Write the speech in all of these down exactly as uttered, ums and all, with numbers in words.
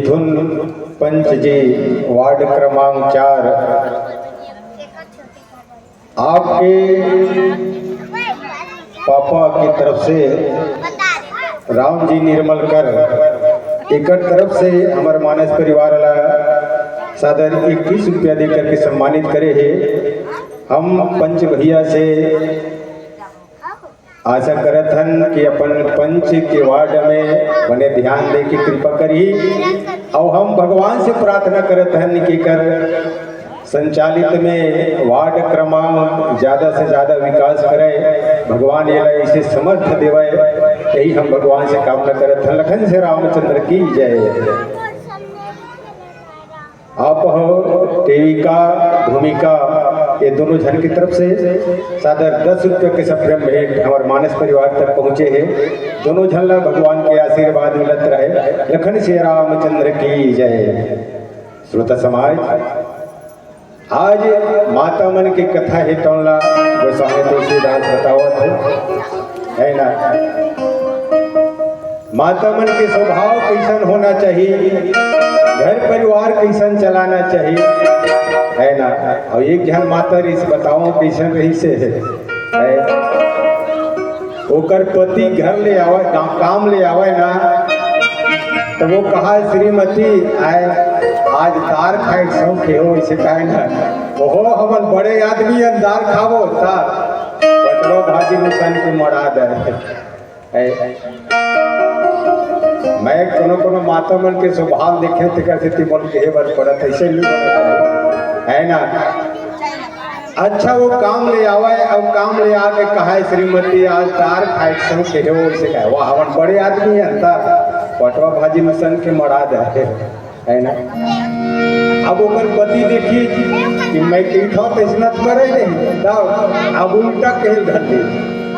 धुन पंच जी, वार्ड क्रमांक चार, आपके पापा की तरफ से राम जी निर्मलकर एकर तरफ से हमर मानस परिवार ला सादर इक्कीस रुपया दे करके सम्मानित करे हे। हम पंच भैया से आशा करत हन कि अपन पंच के वार्ड में बने ध्यान दे के कृपा करही, अउ हम भगवान से प्रार्थना करत हन कि कर संचालित में वार्ड क्रमांक ज्यादा से ज्यादा विकास करे, भगवान एला ऐसे समर्थ देवय, यही हम भगवान से कामना करत हन। लखन से रामचंद्र की जय। आप हो देविका भूमिका, ये दोनों झन की तरफ से सादर दस रुपये के सप्रेम भेंट हमारे मानस परिवार तक पहुँचे हे। दोनों झन ला भगवान के आशीर्वाद मिलत रहे। लखन से रामचंद्र की जय। श्रोता समाज, आज माता मन के कथा हे, तौन ला गोस्वामी तुलसीदास बतावत हे, है ना? माता मन के स्वभाव कैसन होना चाहिए, घर परिवार कैसन चलाना चाहिए, है ना? अउ एक झन माता रहिस, बतावव कैसन रहिस हे, है? ओकर पति घर ले आवय, का-, काम ले आवय ना, त वो कहय, "श्रीमती, आय, आज दार खाय के शौक हे हो?" अइसे कहय ना, "ओहो, हमन बड़े आदमी हन, दार खाबो?" त पटवा भाजी मुसन के मड़ा दे। ऐ, मैं कोनो कोनो माता मन के स्वभाव देखे, तेकर सेती मोला कहे बर पड़त, अइसे नहीं बोलत हे, है ना? अच्छा, वो काम ले आवय, अउ काम ले आके कहय, "श्रीमती, आज दार खाय के शौक हे हो?" अइसे कहय, "वाह, हमन बड़े आदमी हन, त पटवा भाजी मुसन के मड़ा दे।" है ना? अब ओकर पति देखिस कि मैं कहिथंव त अइसना तो करय नहीं, तब अब उल्टा कहे धर ले,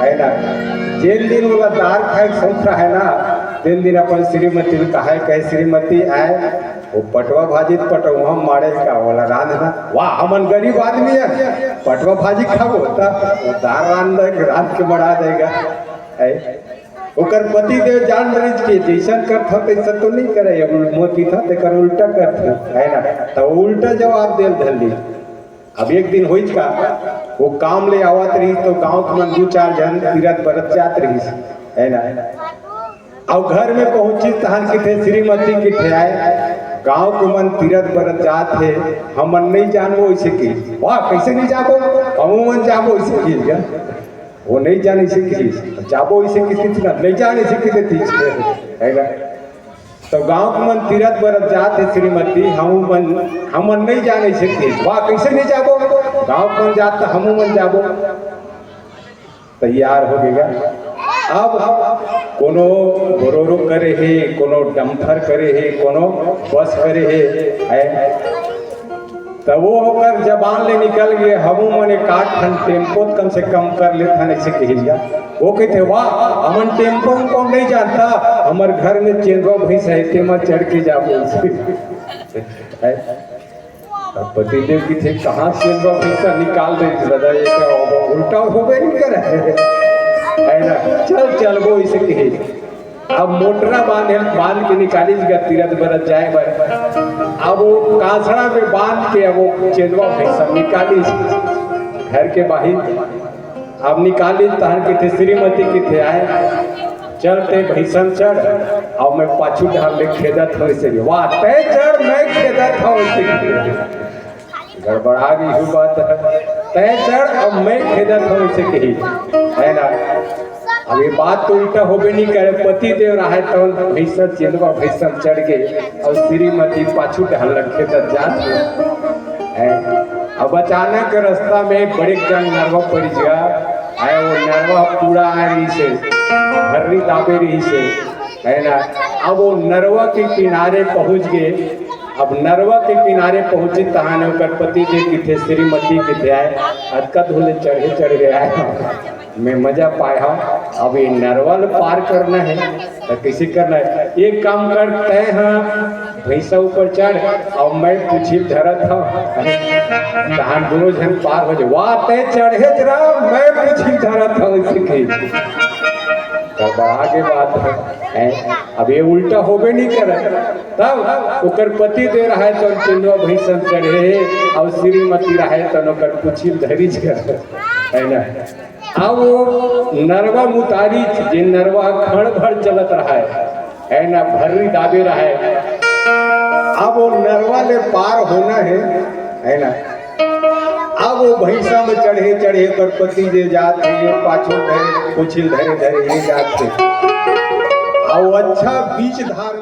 है ना? जेन दिन ओला दार खाय के शौक हे ना, तेन दिन अपन श्रीमती ल कहय, कहे, "श्रीमती, आय, वो पटवा भाजी त पटवा माड़े का, ओला रांध ना।" "वाह, हमन गरीब आदमी हन, पटवा भाजी खाबो, त वो दार रांध दे, रांध के मड़ा देगा।" है? ओकर पति देव जान रहिस कि जइसन करथंव तइसन तो नहीं करय, अब मोर कहिथंव तेकर उल्टा करथंव, है ना? त वो उल्टा जवाब दे ल धर लिस। अब एक दिन होइस का, वो काम ले आवत रहिस तो गांव के मन दू चार झन तीरथ बरत जात रहिस, है ना? अउ घर में पहुंचिस तहन कहिथे, "श्रीमती कहिथे आय, गांव के मन तीरथ बरत जात हे, हमन नहीं जानबो।" अइसे कहिस। "वाह, कइसे नहीं जाबो, हमू मन जाबो," अइसे कहिस। वो नहीं जान अइसे कहिस, जाबो अइसे कहिस ना, नहीं जान अइसे कहिथे, ठीक हे, है ना? त गांव के मन तीरथ बरत जात हे श्रीमती, हमू मन, हमन नहीं जान अइसे कहिस। "वाह, कइसे नहीं जाबो? गांव के मन जात त हमू मन जाबो।" तैयार हो गे गा। अब कोनो बोलेरो करे हे, कोनो डंपर करे हे, कोनो बस करे हे, है? त वो ओकर जबान ले निकल गे, "हमू मन एकाध ठन टेम्पो त कम से कम कर लेथन," अइसे कहिस गा। वो कहिथे, "वाह, हमन टेम्पो उम्पो नहीं जानथन, हमर घर में चेंदवा भैंस हे, तेमा चढ़ के जाबो," अइसे। है? अब पतिदेव कहिथे, "कहाँ चेंदवा भैंस निकाल दे दादा, ये तो उल्टा होबे नहीं करे, है ना? चल, चलबो," अइसे कहिस। अब मोटरा बांधे, बांध के निकालिस गा तीरथ बरत जाय बर। अब वो कांसड़ा में बांध के अब वो चेंदवा भैंस निकालिस घर के बाहिर। अब निकालिस तहन कहिथे, "श्रीमती कहिथे आय, चल तें भैंसन चढ़, अउ मैं पाछू डहर ले खेदत हंव," अइसे। "वाह, तें चढ़, मैं खेदत हंव," अइसे। गड़बड़ा गे हे बात, "तें चढ़, अब मैं खेदत हंव," अइसे कहिस, है ना? अब ये बात तो उल्टा होबे नहीं करे, पतिदेव रहय त भैंसन, चेंदवा भैंसन चढ़ गे अउ श्रीमती पाछू डहर ले खेदत जात हे। हैं? अब अचानक रस्ता में बड़े जन नरवा परिस गा, है, वो नरवा पूरा आय रहिस हे, भर्री दाबे रहिस हे, है ना? अब वो नरवा के किनारे पहुंच गे, अब नरवा के किनारे पहुंचिस तहाने ओकर पतिदेव कहिथे, "श्रीमती कहिथे आय, अतका दूर ले चढ़े चढ़ गे आय, मैं मजा पाय हंव, अब ये नरवा ल पार करना हे, त कइसे करना हे? एक काम कर, तें ह भैंसा ऊपर चढ़, अउ मैं पूछी ल धरत हंव। तहान दूनों झन पार हो जाय। वाह, तैं चढ़ेच रह, मैं पूछी ल धरत हंव, अइसे कहिस। त बड़ा के बात हे, हैं? अब ये उल्टा होबे नइ करय। तब ओकर पति देव रहय त तीनों भैंसा म चढ़े हे, अउ श्रीमती रहय त ओकर पूछी ल धरिच हे, हे ना? अब वो नरवा म उतारिच, जे नरवा खड़ भर चलत रहय, हे ना, भर्री दाबे रहय। अब वो नरवा ले पार होना हे, हे ना। अब वो भैंसा म चढ़े चढ़े ओकर पति देव जात हे, ये पाछू धरे, पूछी ल धरे धरे ये जात हे। अब वो अच्छा बीच धार